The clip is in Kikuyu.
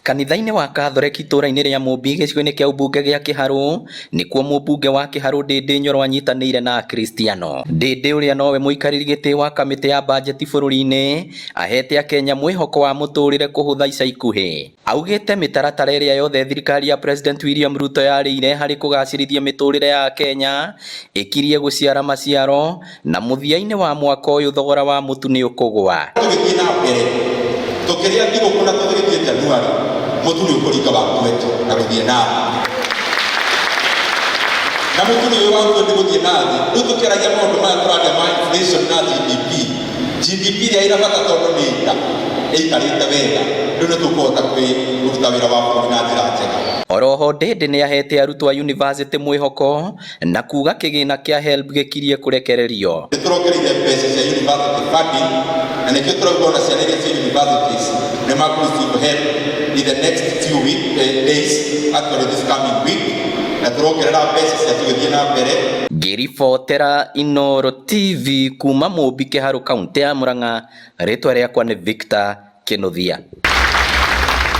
Kanitha-inĩ wa Katholeki itũũra-inĩ rĩa Mũmbi gĩcigo-inĩ kĩa ũmbunge gĩa Kĩharũ nĩkuo mũmbunge wa Kĩharũ Ndĩndĩ Nyoro anyitanĩire na Akristiano. Ndĩndĩ ũrĩa nowe mũikarĩri gĩtĩ wa kamĩtĩ ya bajeti bũrũri-inĩ ahete Akenya mwĩhoko wa mũtũrĩre kũhũtha ica ikuhĩ. Augĩte mĩtaratara ĩrĩa yothe thirikari ya President William Ruto yarĩire harĩ kũgacĩrithia mĩtũrĩre ya Akenya ĩkirie gũciara maciaro na mũthia-inĩ wa mwaka ũyũ thogora wa mũtu nĩ ũkũgwa. Tũgĩthiĩ na mbere tũkĩrĩa thigũkũ na tũgĩthiĩ Januari, mũtu nĩ ũkũringa wa 20 na gũthiĩ na thĩ, na mũtu nĩ ũyũ wa 20 gũthiĩ na thĩ. Rĩu tũkĩaragia maũndũ maya tũraria ma inflation na GDP. GDP ĩrĩa ĩna bata tondũ nĩ nda ĩikarĩte wega, rĩu nĩ tũkũhota kũruta wĩra wa bũrũri na njĩra njega. Oroho Ndĩndĩ nĩ ahete arutwo a yunivasĩtĩ mwĩhoko na kuga kĩgĩna kĩa HELB gĩkirie kũrekererio. Nĩ tũrongereire mbeca cia university funding, na nĩkĩo tũrauga ona ciana iria ciĩ universities nĩ makũ receive HELB in the next few week, days, actually this coming week, na tũrongerera mbeca cia tũgĩthiĩ na mbere. Ngĩribotera Inooro TV kuma Mũmbi Kĩharũ, kaũntĩ ya Murang'a, rĩtwa rĩakwa nĩ Victor Kĩnuthia.